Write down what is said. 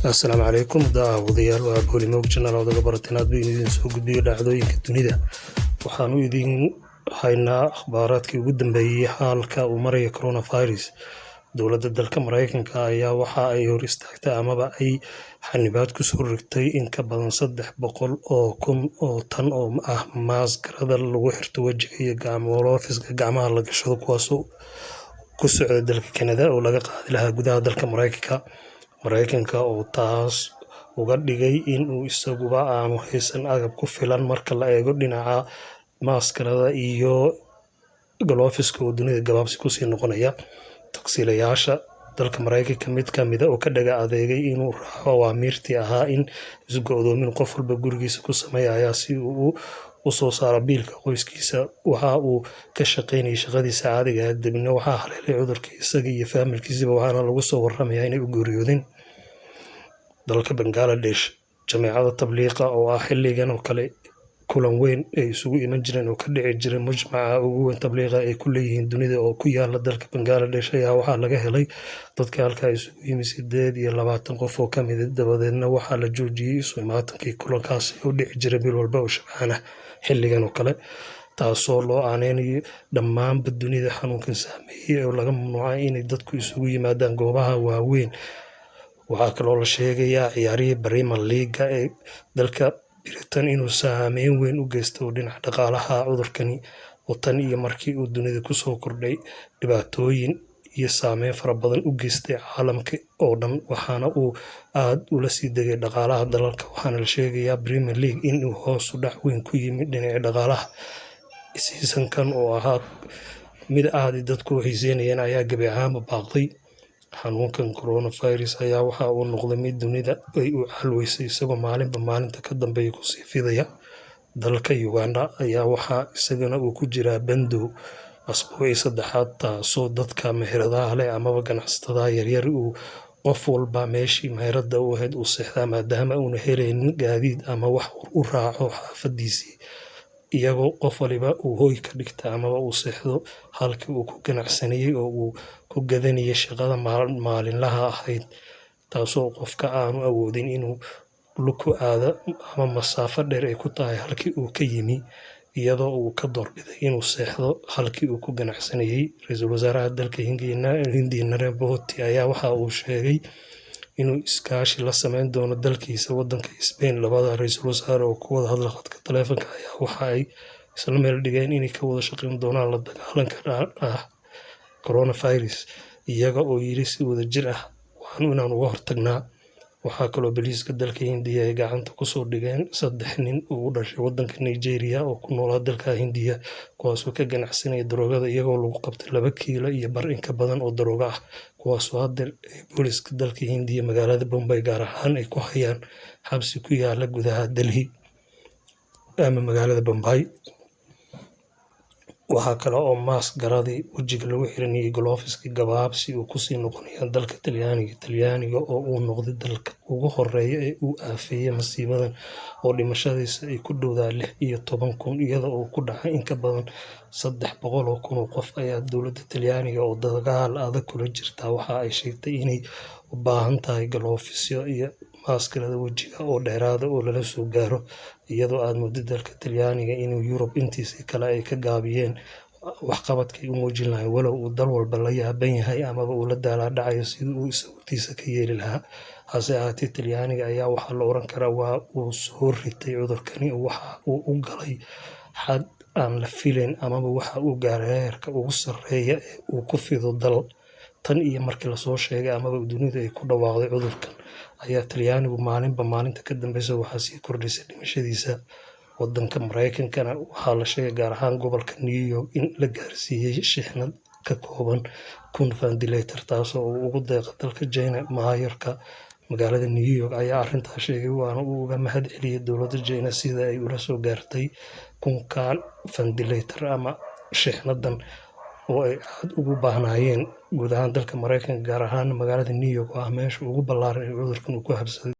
Asalaamu calaykum daawadayaal, waa Boolimoog Channel oo daga barateen aad buu idin soo gudbiyo dhacdooyinka dunida. Waxaanu idin haynaa akhbaaraadkii ugu dambeeyey xaalka uu maraya coronavirus. Dowladda dalka Mareykanka ayaa waxa ay hor istaagtay amaba ay xanibaad kusoo rogtay in ka badan 300,000 oo tan oo ah maaskarada lagu xirto wejiga iyo gacmo gacmaha la gashado, kuwaasoo ku socda dalka Canada oo laga qaadi lahaa gudaha dalka Mareykanka. Mareykanka oo taas uga dhigay in uu isaguba aanu haysan agab ku filan marka la eego dhinaca maaskarada iyo galoofiska oo dunida gabaabsi kusii noqonaya. Tagsiilayaasha dalka Mareykanka mid ka mida oo ka dhaga adeegay inuu raaco awaamiirtii ahaa in isgo'doomin qof walba gurigiisa ku sameeya ayaa si uu u soo saaro biilka qoyskiisa waxa uu ka shaqaynayay shaqadiisa caadiga ah, dibna waxaa haleelay cudurka isaga iyo faamilkiisiba, waxaana lagu soo warramayaa inay u geeriyoodeen. Dalka Bangladesh, jameecada tabliiqa oo ah xilligan oo kale kulan weyn ay isugu iman jireen oo ka dhici jiray mujmaca ugu weyn tabliiqa ay ku leeyihiin dunida oo ku yaala dalka Bangladesh, ayaa waxaa laga helay dadka halkaa isugu yimi 28 qof oo ka mid ah. Dabadeedna waxaa la joojiyey isu imaatankii kulankaasi oo dhici jiray bil walba oo shabcaan ah xilligan oo kale, taasoo loo aaneynayo dhammaanba dunida xanuunkan saameeyey oo laga mamnuucay inay dadku isugu yimaadaan goobaha waaweyn. Waxaa kaloo la sheegayaa ciyaarihii Premier League ee dalka Britain inuu saameyn weyn u geysto dhinaca dhaqaalaha cudurkani, oo tan iyo markii uu dunida kusoo kordhay dhibaatooyin iyo saameyn fara badan u geystay caalamka oo dhan, waxaana uu aad ula sii degay dhaqaalaha dalalka. Waxaana la sheegayaa Premier League in uu hoos u dhac weyn ku yimid dhinaca dhaqaalaha. Season-kan oo ahaa mid aad dadku u xiiseynayeen ayaa gebi ahaanba baaqday. Xanuunkan coronavirus ayaa waxa uu noqday mid dunida ay u calweysay, isagoo maalinba maalinta ka dambeeya kusii fidaya. Dalka Uganda ayaa waxaa isagana uu ku jiraa bandow asbuucii saddexaad, taasoo dadka meheradaha leh amaba ganacsatada yaryar uu qof walba meeshii meherada u ahayd uu seexdaa, maadaama uuna helaynin gaadiid ama wax u raaco xaafadiisii, iyagoo qof waliba uu hoy ka dhigta amaba uu seexdo halkii uu ku ganacsanayay oo uu ku gadanayay shaqada maalinlaha ahayd, taasoo qofka aanu awoodin inuu lug ku aado ama masaafo dheer ay ku tahay halkii uu ka yimi, iyadoo uu ka doorbiday inuu seexdo halkii uu ku ganacsanayay. Ra'iisul wasaaraha dalka Hindiya Narendra Modi ayaa waxa uu sheegay inuu iskaashi la sameyn doono dalkiisa wadanka Spain. Labada ra'iisul wasaare oo ku wada hadla khadka taleefanka ayaa waxa ay isla meel dhigeen inay ka wada shaqeyn doonaan la dagaalanka ah coronavirus, iyaga oo yiri si wadajir ah waanu inaan uga hortagnaa. Waxaa kaloo booliiska dalka Hindiya ay gacanta kusoo dhigeen 3 nin oo u dhashay wadanka Nigeria oo ku noolaa dalka Hindiya, kuwaasoo ka ganacsanaya daroogada, iyagoo lagu qabtay 2 kiilo iyo bar in ka badan oo daroogo ah, kuwaasoo hadda ay booliiska dalka Hindiya magaalada Bombay gaar ahaan ay ku hayaan xabsi ku yaala gudaha Delhi ama magaalada Bombay. Waxaa kale oo maaskaradii wejiga lagu xiranayay galoofiska gabaabsi uu kusii noqonaya dalka Talyaaniga. Talyaaniga oo uu noqday dalka ugu horeeya ee uu aafeeyay masiibadan oo dhimashadiisa ay ku dhowdahay 16,000, iyada oo ku dhacay in ka badan 300,000 oo qof, ayaa dowladda Talyaaniga oo dagaal adag kula jirta waxa ay sheegtay inay u baahan tahay galoofisyo iyo maaskarada wejiga oo dheeraada oo lala soo gaaro, iyadoo aad mooddo dalka Talyaaniga inuu Yurub intiisii kale ay ka gaabiyeen waxqabadkii u muujin lahayn, walow uu dal walba la yaaban yahay amaba uu la daalaa dhacayo sidii uu isagutiisa ka yeeli lahaa. Hase ahaatee, Talyaaniga ayaa waxaa la oran karaa waa uu soo ritay cudurkani, waxa uu u galay xad aan la filayn amaba waxa uu gaaray heerka ugu sarreeya ee uu ku fido dal. Tan iyo markii lasoo sheegay amaba dunidu ay ku dhawaaqday cudurkan ayaa Talyaanigu maalinba maalinta ka dambeysa waxaa sii kordhisay dhimashadiisa. Wadanka Mareykankana waxaa la sheegay gaar ahaan gobolka New York in la gaarsiiyey shixnad ka kooban 1000 ventilator, taasoo uu ugu deeqay dalka China. Maayarka magaalada New York ayaa arrintaas sheegay, waana uu uga mahad celiyey dowladda China sida ay ula soo gaartay 1000-kan ventilator ama shixnadan oo ay aad ugu baahnaayeen guud ahaan dalka Mareykanka, gaar ahaan magaalada New York oo ah meesha ugu ballaaran ee cudurkan uu ku habsaday.